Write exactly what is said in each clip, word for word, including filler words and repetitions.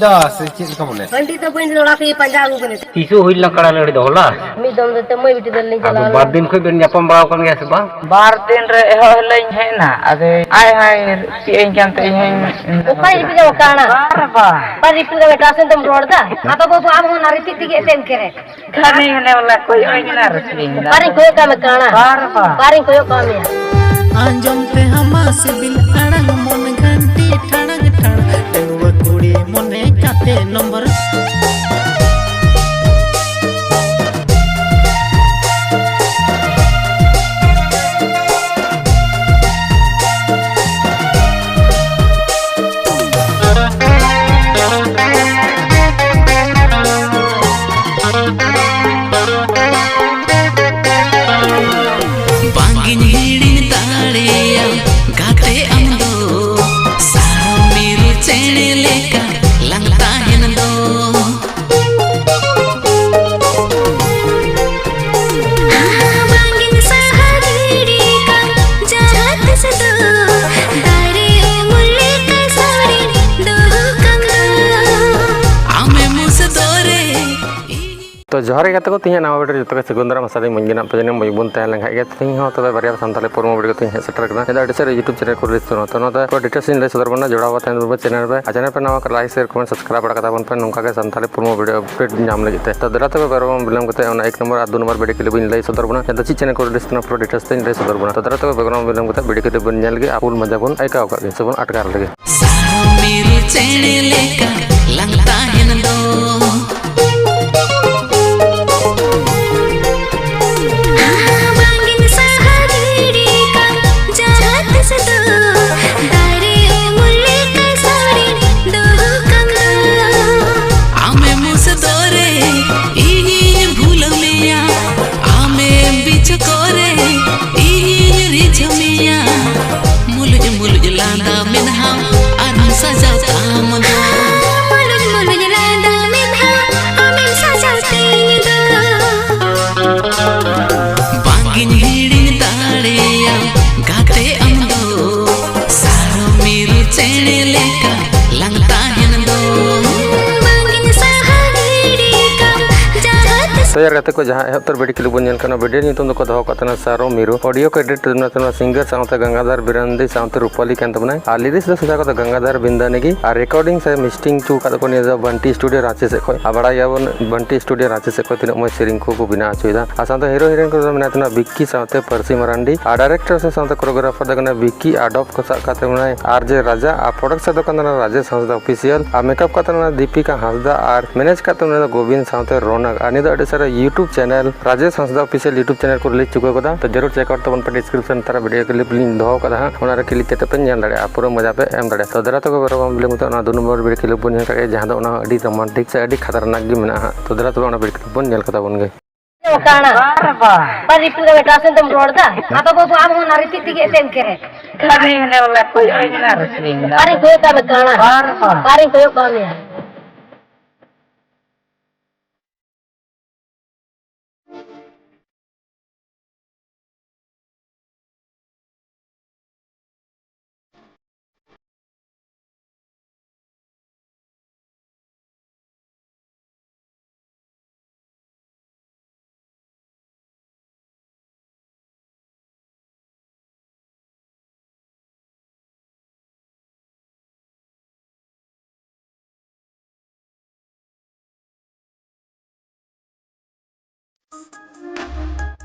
ᱫᱟ ᱥᱮ ᱪᱮᱫ ᱞᱮᱠᱟ ᱵᱚᱞᱮ? ᱦᱟᱺᱰᱤ ᱫᱚ ᱵᱟᱹᱧ ᱞᱚᱲᱟ ᱯᱮ ᱯᱟᱸᱡᱟ ᱟᱹᱜᱩ ᱠᱟᱱᱟ᱾ ᱛᱤᱥᱚᱜ ᱦᱩᱭ ᱞᱮᱱᱟ ᱠᱟᱲᱟ ᱞᱟᱹᱲᱦᱟᱹᱭ ᱫᱚ? ᱦᱚᱞᱟ? ᱢᱤᱫ ᱫᱚᱢ ᱫᱚ ᱛᱮ ᱢᱟᱹᱭ ᱵᱤᱴᱤ ᱫᱚ ᱞᱤᱧ ᱟᱫᱚ ᱪᱟᱞᱟᱣ ᱵᱟᱨ ᱞᱮᱱᱟ᱾ ᱫᱤᱱ ᱠᱷᱚᱡ ᱵᱮᱱ ᱧᱟᱯᱟᱢ ᱵᱟᱲᱟ ᱟᱠᱟᱱ ᱜᱮᱭᱟ ᱥᱮ ᱵᱟᱝ? ᱵᱟᱨ ᱫᱤᱱ ᱨᱮ ᱮᱦᱚᱵ ᱦᱤᱞᱳᱜ ᱤᱧ ᱦᱮᱡ ᱮᱱᱟ, ᱟᱫᱚ ᱟᱭ ᱦᱟᱭ ᱪᱮᱫ ᱟᱹᱧ ᱠᱟᱱ ᱛᱮ ᱤᱧ ᱦᱚᱸᱧ ᱚᱠᱟ ᱨᱤᱯᱤᱴ ᱫᱚ ᱠᱟᱱᱟ? ᱵᱟᱨ ᱵᱟᱨ᱾ ᱚᱠᱟ ᱨᱤᱯᱤᱴ ᱫᱚ ᱮᱴᱟᱜ ᱥᱮᱱ ᱛᱮᱢ ᱨᱚᱲ ᱫᱟ? ᱟᱫᱚ ᱵᱟᱹᱵᱩ ᱟᱢ ᱦᱚᱸ ᱚᱱᱟ ᱨᱤᱯᱤᱴ ᱛᱮᱜᱮ ᱮᱱᱛᱮᱢ ᱠᱮᱨᱮ᱾ ᱠᱷᱟᱹᱞᱤ ᱢᱟᱱᱮ ᱵᱚᱞᱮ ᱠᱚᱭᱚᱜ ᱟᱹᱧ ᱠᱟᱱᱟ, ᱨᱟᱹᱥᱠᱟᱹᱧ ᱠᱟᱱᱟ᱾ ᱚᱠᱟᱨᱤᱧ ᱠᱚᱭᱚᱜ ᱠᱟᱜ ᱢᱮ ᱠᱟᱬᱟ? ᱵᱟᱨ ᱵᱟᱨ᱾ ᱚᱠᱟᱨᱤᱧ ᱠᱚᱭᱚᱜ ᱠᱟᱜ ᱢᱮᱭᱟ? ᱟᱸᱡᱚᱢ ᱛᱮ ᱟᱢᱟᱜ ᱥᱤᱵᱤᱞ ᱟᱲᱟᱝ ᱢᱚᱱ ᱜᱷᱟᱱᱴᱤ ᱴᱷᱟᱲᱟᱝ ᱴᱷᱟᱲ᱾ ᱰᱟᱺᱜᱩᱣᱟᱹ ᱠᱩᱲᱤ ᱢᱚᱱᱮ ᱠᱟᱛᱮ ᱱᱚᱢᱵᱚᱨ᱾ ᱵᱟᱝᱜᱤᱧ ᱦᱤᱲᱤᱧ ᱫᱟᱲᱮᱭᱟᱢ ᱜᱟᱛᱮ ᱟᱢ ᱫᱚ, ᱥᱟᱦᱟ ᱢᱤᱨᱩ ᱪᱮᱬᱮ ᱞᱮᱠᱟ ᱞᱟᱝ ᱛᱟᱦᱮᱱ ᱫᱚ᱾ ᱵᱟᱝᱜᱤᱧ ᱥᱟᱦᱟ ᱫᱟᱲᱮᱭᱟᱜ ᱠᱟᱱ ᱡᱟᱦᱟᱸ ᱛᱤᱥ ᱫᱚ, ᱫᱟᱨᱮ ᱩᱢᱩᱞ ᱞᱮᱠᱟ ᱥᱟᱹᱲᱤᱢ ᱫᱚᱦᱚ ᱠᱟᱢ ᱫᱚ᱾ ᱟᱢᱮ ᱢᱩᱥᱫᱚᱨᱮ ᱛᱚ ᱡᱚᱦᱟᱨ ᱜᱮ ᱜᱟᱛᱮ ᱠᱚ, ᱛᱮᱦᱮᱧᱟᱜ ᱱᱟᱣᱟ video ᱨᱮ ᱡᱚᱛᱚ ᱜᱮ ᱥᱟᱹᱜᱩᱱ ᱫᱟᱨᱟᱢ᱾ ᱟᱥᱟ ᱫᱟᱹᱧ ᱢᱚᱡᱽ ᱜᱮ ᱢᱮᱱᱟᱜ ᱯᱮ, ᱡᱟᱹᱱᱤᱡ ᱢᱚᱡᱽ ᱵᱚᱱ ᱛᱟᱦᱮᱸ ᱞᱮᱱ ᱠᱷᱟᱡ ᱜᱮ᱾ ᱛᱮᱦᱮᱧ ᱦᱚᱸ ᱛᱚᱵᱮ ᱵᱟᱨᱭᱟ ᱥᱟᱱᱛᱟᱲᱤ ᱯᱨᱳᱢᱳ video ᱠᱟᱛᱮᱧ ᱦᱮᱡ ᱥᱮᱴᱮᱨ ᱠᱟᱱᱟ᱾ ᱡᱟᱦᱟᱸ ᱫᱚ ᱟᱹᱰᱤ ᱪᱮᱦᱨᱟ YouTube channel ᱠᱚᱨᱮ ᱨᱤᱞᱤᱡᱽ ᱛᱟᱦᱮᱱᱟ᱾ ᱛᱚ ᱱᱚᱣᱟ ᱫᱚ ᱯᱩᱨᱟᱹ details ᱤᱧ ᱞᱟᱹᱭ ᱥᱚᱫᱚᱨ ᱵᱚᱱᱟ, ᱡᱚᱲᱟᱣ ᱠᱟᱛᱮ ᱵᱚᱱ channel ᱨᱮ᱾ ᱟᱨ channel ᱯᱮ ᱱᱟᱣᱟ ᱠᱷᱟᱱ like, share, comment, subscribe ᱵᱟᱲᱟ ᱠᱟᱛᱟ ᱵᱚᱱ ᱯᱮ, ᱱᱚᱝᱠᱟ ᱜᱮ ᱥᱟᱱᱛᱟᱲᱤ ᱯᱨᱳᱢᱳ video update ᱧᱟᱢ ᱞᱟᱹᱜᱤᱫ ᱛᱮ᱾ ᱛᱚ ᱫᱮᱞᱟ ᱛᱚᱵᱮ ᱵᱮᱜᱽᱨᱟᱣᱩᱱᱰ ᱵᱟᱝ ᱵᱤᱞᱚᱢ ᱠᱟᱛᱮ ᱚᱱᱟ ᱮᱠ ᱱᱚᱢᱵᱚᱨ ᱟᱨ ᱫᱩ ᱱᱚᱢᱵᱚᱨ video clip ᱤᱧ ᱞᱟᱹᱭ ᱥᱚᱫᱚᱨ ᱵᱚᱱᱟ, ᱡᱟᱦᱟᱸ ᱫᱚ ᱪᱮᱫ channel ᱠᱚᱨᱮ release ᱛᱟᱦᱮᱱᱟ, ᱯᱩᱨᱟᱹ details ᱛᱮᱧ ᱞᱟᱹᱭ ᱥᱚᱫᱚᱨ ᱵᱚᱱᱟ᱾ ᱛᱚ ᱫᱮᱞᱟ ᱛᱚᱵᱮ ᱵᱮᱜᱽᱨᱟᱣᱩᱱᱰ ᱵᱟᱝ ᱵᱤᱞᱚᱢ ᱠᱟᱛᱮ video clip ᱵᱚᱱ ᱧᱮᱞ ᱞᱮᱜᱮ ᱟᱨ ᱯᱷᱩᱞ ᱢᱟᱡᱟ ᱵᱚᱱ ᱟᱹᱭᱠᱟᱹᱣ ᱠᱟᱜ ᱜᱮ ᱥᱮ ᱵᱚᱱ ᱟᱴᱠᱟᱨ ᱞᱮᱜᱮ᱾ ᱥᱟᱦᱟ ᱢᱤᱨᱩ ᱪᱮᱬᱮ ᱞᱮᱠᱟ ᱞᱟᱝ ᱛᱟᱦᱮᱱ ᱫᱚ᱾ ᱵᱟᱝᱤᱧ ᱥᱟᱦᱟ ᱫᱟᱲᱮᱭᱟᱜ ᱠᱟᱱ ᱡᱟᱦᱟᱸ ᱛᱤᱥ ᱫᱚ, ᱫᱟᱨᱮ ᱩᱢᱩᱞ ᱞᱮᱠᱟ ᱥᱟᱹᱲᱤᱢ ᱫᱚᱦᱚ ᱠᱟᱢ ᱫᱚ᱾ ᱟᱢᱮ ᱢᱩᱥᱫᱚᱨᱮ ᱤᱧᱤᱧ ᱵᱷᱩᱞᱟᱹᱣ ᱢᱮᱭᱟ, ᱟᱢᱮ ᱵᱤᱪᱷᱚᱠᱚᱨᱮ ᱤᱧᱤᱧ ᱨᱤᱡᱷᱟᱹᱣ ᱢᱮᱭᱟ᱾ ᱢᱩᱞᱩᱡ ᱢᱩᱞᱩᱡ ᱞᱟᱸᱫᱟ ᱢᱮᱫᱦᱟ ᱟᱨᱦᱚᱸ ᱥᱟᱡᱟᱣ ᱛᱟᱢ ᱫᱚ᱾ ᱛᱚ ᱭᱟᱨ ᱜᱟᱛᱮ ᱠᱚ, ᱡᱟᱦᱟᱸ ᱮᱦᱚᱵ ᱩᱛᱟᱹᱨ ᱵᱷᱤᱰᱤᱭᱳ ᱠᱞᱤᱯ ᱵᱚᱱ ᱧᱮᱞ ᱠᱟᱱᱟ, ᱵᱷᱤᱰᱤᱭᱳ ᱧᱩᱛᱩᱢ ᱫᱚᱠᱚ ᱫᱚᱦᱚ ᱠᱟᱜ ᱛᱟᱦᱮᱱᱟ ᱥᱟᱨᱚ ᱢᱤᱨᱩ᱾ ᱚᱰᱤᱭᱳ ᱠᱚ ᱮᱰᱤᱴ ᱢᱮᱱᱟᱜ ᱛᱟᱵᱚᱱᱟ ᱥᱤᱝᱜᱟᱨ ᱥᱟᱶᱛᱮ ᱜᱟᱝᱜᱟᱫᱷᱟᱨ ᱵᱤᱨᱟᱱᱫᱤ ᱥᱟᱶᱛᱮ ᱨᱩᱯᱟᱞᱤ ᱠᱟᱱ ᱛᱟᱵᱚᱱᱟᱭ᱾ ᱟᱨ ᱞᱤᱨᱤᱠᱥ ᱫᱚ ᱥᱟᱡᱟᱣ ᱠᱟᱫᱟ ᱜᱟᱝᱜᱟᱫᱷᱟᱨ ᱵᱤᱱᱫᱟᱱᱤ ᱜᱮ᱾ ᱟᱨ ᱨᱮᱠᱚᱨᱰᱤᱝ ᱥᱮ ᱢᱤᱠᱥᱤᱝ ᱦᱚᱪᱚ ᱠᱟᱫ ᱠᱚ ᱱᱤᱭᱟᱹ ᱫᱚ ᱵᱟᱱᱴᱤ ᱥᱴᱩᱰᱤᱭᱳ ᱨᱟᱸᱪᱤ ᱥᱮᱫ ᱠᱷᱚᱱ᱾ ᱟᱨ ᱵᱟᱲᱟᱭ ᱜᱮᱭᱟᱵᱚᱱ ᱵᱟᱱᱴᱤ ᱥᱴᱩᱰᱤᱭᱳ ᱨᱟᱸᱪᱤ ᱥᱮᱫ ᱠᱷᱚᱱ ᱛᱤᱱᱟᱹᱜ ᱢᱚᱡᱽ ᱥᱮᱨᱮᱧ ᱠᱚᱠᱚ ᱵᱮᱱᱟᱣ ᱦᱚᱪᱚᱭᱮᱫᱟ᱾ ᱟᱨ ᱥᱟᱶᱛᱮ ᱦᱤᱨᱳ ᱦᱤᱨᱳᱭᱤᱱ ᱠᱚᱫᱚ ᱢᱮᱱᱟᱜ ᱛᱟᱵᱚᱱᱟ ᱵᱤᱠᱠᱤ ᱥᱟᱶᱛᱮ ᱯᱟᱹᱨᱥᱤ ᱢᱟᱨᱟᱱᱰᱤ᱾ ᱟᱨ ᱰᱟᱭᱨᱮᱠᱴᱚᱨ ᱥᱮ ᱥᱟᱶᱛᱮ ᱠᱳᱨᱤᱭᱳᱜᱨᱟᱯᱷᱟᱨ ᱫᱚ ᱠᱟᱱᱟ ᱵᱤᱠᱠᱤ, ᱟᱰᱚᱯ ᱠᱚ ᱥᱟᱵ ᱠᱟᱛᱮ ᱢᱮᱱᱟᱭ ᱟᱨ ᱡᱮ ᱨᱟᱡᱟ᱾ ᱟᱨ ᱯᱨᱚᱰᱟᱠᱥᱚᱱ ᱫᱚ ᱠᱟᱱ ᱛᱟᱵᱚᱱᱟ ᱨᱟᱡᱮᱥ ᱦᱟᱸᱥᱫᱟ ᱚᱯᱷᱤᱥᱤᱭᱟᱞ᱾ ᱟᱨ ᱢᱮᱠᱟᱯ ᱠᱟᱜ ᱛᱟᱵᱚᱱᱟ ᱫᱤᱯᱤᱠᱟ ᱦᱟᱸᱥᱫᱟ᱾ ᱟᱨ ᱢᱮᱱᱮᱡᱽ ᱠᱟᱜ ᱛᱟᱵᱚᱱᱟ ᱜᱳᱵᱤᱱ ᱥᱟᱶᱛᱮ ᱨᱚᱱᱟᱠ᱾ ᱟᱨ ᱱᱤᱭᱟᱹ ᱫᱚ ᱟᱹᱰᱤ ᱥᱟᱨᱟ YouTube ᱪᱮᱱᱮᱞ ᱨᱟᱡᱮᱥ ᱦᱟᱸᱥᱫᱟ ᱚᱯᱷᱤᱥᱤᱭᱟᱞ YouTube ᱪᱮᱱᱮᱞ ᱠᱚ ᱨᱤᱞᱤᱡᱽ ᱪᱩᱠᱟᱹᱣ ᱠᱟᱫᱟ᱾ ᱛᱚ ᱡᱟᱹᱨᱩᱲ ᱪᱮᱠ ᱟᱣᱩᱴ ᱛᱟᱵᱚᱱ ᱯᱮ, ᱰᱤᱥᱠᱨᱤᱯᱥᱚᱱ ᱛᱟᱨᱟ ᱵᱷᱤᱰᱤᱭᱳ ᱠᱞᱤᱯ ᱞᱤᱧ ᱫᱚᱦᱚ ᱠᱟᱫᱟ ᱦᱟᱸᱜ, ᱚᱱᱟ ᱨᱮ ᱠᱞᱤᱠ ᱠᱟᱛᱮ ᱯᱮ ᱧᱮᱞ ᱫᱟᱲᱮᱭᱟᱜᱼᱟ, ᱯᱩᱨᱟᱹ ᱢᱚᱡᱟ ᱯᱮ ᱮᱢ ᱫᱟᱲᱮᱭᱟᱜᱼᱟ᱾ ᱛᱚ ᱫᱮᱞᱟ ᱛᱚᱵᱮ ᱵᱟᱨᱚ ᱵᱟᱝ ᱵᱤᱞᱚᱢ ᱠᱟᱛᱮ ᱚᱱᱟ ᱫᱩ ᱱᱚᱢᱵᱚᱨ ᱵᱷᱤᱰᱤᱭᱳ ᱠᱞᱤᱯ ᱵᱚᱱ ᱧᱮᱞ ᱠᱟᱜ ᱜᱮ, ᱡᱟᱦᱟᱸ ᱫᱚ ᱚᱱᱟ ᱦᱚᱸ ᱟᱹᱰᱤ ᱨᱳᱢᱟᱱᱴᱤᱠ ᱥᱮ ᱟᱹᱰᱤ ᱠᱷᱟᱛᱟᱨᱱᱟᱠ ᱜᱮ ᱢᱮᱱᱟᱜᱼᱟ ᱦᱟᱸᱜ᱾ ᱛᱚ ᱫᱮᱞᱟ ᱛᱚᱵᱮ ᱚᱱᱟ ᱵᱷᱤᱰᱤᱭᱳ ᱠᱞᱤᱯ ᱵᱚᱱ ᱧᱮᱞ ᱠᱟᱛᱟ ᱵᱚᱱ ᱜᱮ᱾ ᱚᱠᱟᱱᱟ? ᱵᱟᱨ ᱨᱮ ᱵᱟᱨ᱾ ᱵᱟᱨ ᱨᱤᱯᱤᱴ ᱠᱟᱛᱮ ᱮᱴᱟᱜ ᱥᱮᱱ ᱛᱮᱢ ᱨᱚᱲ ᱫᱟ? ᱟᱫᱚ ᱵᱟᱹᱵᱩ ᱟᱢ ᱦᱚᱸ ᱚᱱᱟ ᱨᱤᱯᱤᱴ ᱛᱮᱜᱮ ᱮᱱᱛᱮᱢ ᱠᱮᱨᱮ᱾ ᱠᱷᱟᱹᱞᱤ ᱢᱮᱱᱮ ᱵᱚᱞᱮ ᱠᱚᱭᱚᱜ ᱤᱧ ᱠᱟᱱᱟ ᱨᱟᱹᱥᱠᱟᱹᱧ ᱫᱟ᱾ ᱚᱠᱟᱨᱮᱧ ᱠᱚᱭᱚᱜ ᱠᱟᱜ ᱢᱮ ᱠᱟᱱᱟ? ᱵᱟᱨ ᱨᱮ ᱵᱟᱨ᱾ ᱚᱠᱟᱨᱮᱧ ᱠᱚᱭᱚᱜ ᱠᱟᱜ ᱢᱮᱭᱟ?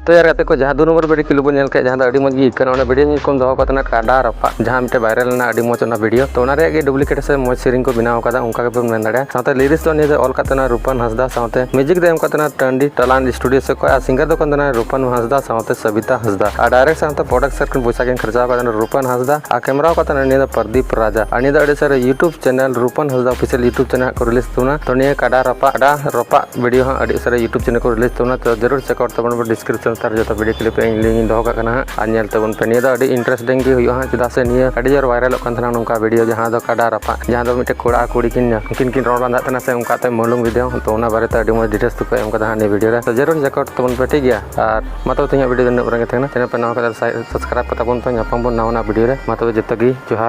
ᱛᱚ ᱭᱟᱨ ᱜᱟᱛᱮ ᱠᱚ, ᱡᱟᱦᱟᱸ ᱫᱩ ᱱᱚᱢᱵᱚᱨ ᱵᱷᱤᱰᱤᱭᱳ ᱠᱞᱤᱯ ᱵᱚᱱ ᱧᱮᱞ ᱠᱮᱫ, ᱡᱟᱦᱟᱸ ᱫᱚ ᱟᱹᱰᱤ ᱢᱚᱡᱽ ᱜᱮ ᱟᱹᱭᱠᱟᱹᱜ ᱠᱟᱱᱟ, ᱚᱱᱟ ᱵᱷᱤᱰᱤᱭᱳ ᱧᱩᱛᱩᱢ ᱫᱚᱦᱚ ᱠᱟᱜ ᱛᱟᱦᱮᱱᱟ ᱠᱟᱰᱟ ᱨᱟᱯᱟᱜ, ᱡᱟᱦᱟᱸ ᱢᱤᱫᱴᱮᱱ ᱵᱷᱟᱭᱨᱟᱞ ᱞᱮᱱᱟ ᱟᱹᱰᱤ ᱢᱚᱡᱽ ᱚᱱᱟ ᱵᱷᱤᱰᱤᱭᱳ᱾ ᱛᱚ ᱚᱱᱟ ᱨᱮᱭᱟᱜ ᱜᱮ ᱰᱩᱯᱞᱤᱠᱮᱴ ᱥᱮ ᱢᱚᱡᱽ ᱥᱮᱨᱮᱧ ᱠᱚ ᱵᱮᱱᱟᱣ ᱠᱟᱫᱟ, ᱚᱱᱠᱟ ᱜᱮᱯᱮ ᱢᱮᱱ ᱫᱟᱲᱮᱭᱟᱜᱼᱟ᱾ ᱥᱟᱶᱛᱮ ᱞᱤᱨᱤᱠᱥ ᱫᱚ ᱱᱤᱭᱟᱹ ᱫᱚ ᱚᱞ ᱠᱟᱜ ᱛᱟᱦᱮᱱᱟ ᱨᱩᱯᱟᱱ ᱦᱟᱸᱥᱫᱟ, ᱥᱟᱶᱛᱮ ᱢᱤᱣᱡᱤᱠ ᱫᱚ ᱮᱢ ᱠᱟᱜ ᱛᱟᱦᱮᱱᱟ ᱴᱟᱺᱰᱤ ᱴᱟᱞᱟᱱ ᱥᱴᱩᱰᱤᱭᱳ ᱥᱮᱫ ᱠᱷᱚᱱ, ᱟᱨ ᱥᱤᱝᱜᱟᱨ ᱫᱚ ᱠᱟᱱ ᱛᱟᱦᱮᱱᱟ ᱨᱩᱯᱟᱱ ᱦᱟᱸᱥᱫᱟ ᱥᱟᱶᱛᱮ ᱥᱚᱵᱤᱛᱟ ᱦᱟᱸᱥᱫᱟ, ᱟᱨ ᱰᱟᱭᱨᱮᱠᱴ ᱥᱟᱶᱛᱮ ᱯᱨᱚᱰᱟᱠᱥᱚᱱ ᱠᱷᱚᱱ ᱯᱚᱭᱥᱟ ᱠᱤᱱ ᱠᱷᱚᱨᱪᱟ ᱠᱟᱫ ᱛᱟᱦᱮᱱᱟ ᱨᱩᱯᱟᱱ ᱦᱟᱸᱥᱫᱟ, ᱟᱨ ᱠᱮᱢᱨᱟ ᱠᱟᱜ ᱛᱟᱦᱮᱱᱟ ᱱᱤᱭᱟᱹ ᱫᱚ ᱯᱨᱚᱫᱤᱯ ᱨᱟᱡᱟ᱾ ᱟᱨ ᱱᱤᱭᱟᱹ ᱫᱚ ᱟᱹᱰᱤ ᱥᱟᱨᱟ YouTube ᱪᱮᱱᱮᱞ ᱨᱩᱯᱟᱱ ᱦᱟᱸᱥᱫᱟ ᱚᱯᱷᱤᱥᱤᱭᱟᱞ YouTube ᱪᱮᱱᱮᱞ ᱦᱟᱸᱜ ᱠᱚ ᱨᱤᱞᱤᱡᱽ ᱛᱟᱵᱚᱱᱟ᱾ ᱛᱚ ᱱᱤᱭᱟᱹ ᱠᱟᱰᱟ ᱨᱟᱯᱟᱜ, ᱠᱟᱰᱟ ᱨᱟᱯᱟᱜ ᱵᱷᱤᱰᱤᱭᱳ ᱦᱟᱸᱜ ᱟᱹᱰᱤ ᱩᱥᱟᱹᱨᱟ YouTube ᱪᱮᱱᱮᱞ ᱠᱚ ᱨᱤᱞᱤᱡᱽ ᱛᱟᱵᱚᱱᱟ᱾ ᱛᱚ ᱡᱟᱹᱨᱩᱲ ᱪᱮᱠ ᱟᱣᱩᱴ ᱛᱟᱵᱚᱱ ᱯᱮ, ᱰᱤᱥᱠᱨᱤᱯᱥᱚᱱ ᱛᱟᱨ ᱡᱚᱛᱚ ᱵᱷᱤᱰᱤᱭᱳ ᱠᱞᱤᱯ ᱤᱧ ᱞᱤᱝᱠ ᱤᱧ ᱫᱚᱦᱚ ᱠᱟᱜ ᱠᱟᱱᱟ ᱦᱟᱸᱜ, ᱟᱨ ᱧᱮᱞ ᱛᱟᱵᱚᱱ ᱯᱮ᱾ ᱱᱤᱭᱟᱹ ᱫᱚ ᱟᱹᱰᱤ ᱤᱱᱴᱟᱨᱮᱥᱴᱤᱝ ᱜᱮ ᱦᱩᱭᱩᱜᱼᱟ ᱦᱟᱸᱜ, ᱪᱮᱫᱟᱜ ᱥᱮ ᱱᱤᱭᱟᱹ ᱟᱹᱰᱤ ᱡᱳᱨ ᱵᱷᱟᱭᱨᱟᱞᱚᱜ ᱠᱟᱱ ᱛᱟᱦᱮᱱᱟ ᱱᱚᱝᱠᱟ ᱵᱷᱤᱰᱤᱭᱳ, ᱡᱟᱦᱟᱸ ᱫᱚ ᱠᱟᱰᱟ ᱨᱟᱯᱟᱜ, ᱡᱟᱦᱟᱸ ᱫᱚ ᱢᱤᱫᱴᱮᱡ ᱠᱚᱲᱟ ᱟᱨ ᱠᱩᱲᱤ ᱠᱤᱱ, ᱩᱱᱠᱤᱱ ᱠᱤᱱ ᱨᱚᱲ ᱞᱟᱸᱫᱟᱜ ᱛᱟᱦᱮᱱᱟ ᱥᱮ ᱚᱱᱠᱟᱛᱮ ᱢᱩᱞᱩᱝ ᱵᱷᱤᱰᱤᱭᱳ᱾ ᱛᱚ ᱚᱱᱟ ᱵᱟᱨᱮᱛᱮ ᱟᱹᱰᱤ ᱢᱚᱡᱽ ᱰᱤᱴᱮᱞᱥ ᱛᱮᱠᱚ ᱮᱢ ᱠᱟᱫᱟ ᱦᱟᱸᱜ ᱱᱤᱭᱟᱹ ᱵᱷᱤᱰᱤᱭᱳ ᱨᱮ᱾ ᱛᱚ ᱡᱟᱹᱨᱩᱲ ᱪᱮᱠ ᱟᱣᱩᱴ ᱛᱟᱵᱚᱱ ᱯᱮ, ᱴᱷᱤᱠ ᱜᱮᱭᱟ? ᱟᱨ ᱢᱟ ᱛᱚᱵᱮ ᱛᱮᱦᱮᱧᱟᱜ ᱵᱷᱤᱰᱤᱭᱳ ᱫᱚ ᱱᱤᱱᱟᱹᱜ ᱵᱟᱨᱟᱝ ᱜᱮ ᱛᱟᱦᱮᱱᱟ᱾ ᱪᱮᱱᱮᱞ ᱯᱮ ᱱᱟᱣᱟ ᱠᱷᱟᱱ ᱥᱟᱵᱥᱠᱨᱟᱭᱤᱵ ᱠᱟᱛᱟ ᱵᱚᱱ᱾ ᱛᱚ ᱧᱟᱯᱟᱢ ᱵᱚᱱ ᱱᱟᱣᱟᱱᱟᱜ ᱵᱷᱤᱰᱤᱭᱳ ᱨᱮ᱾ ᱢᱟ ᱛᱚᱵᱮ ᱡᱚᱛᱚ ᱜᱮ ᱡᱚᱦᱟᱨ᱾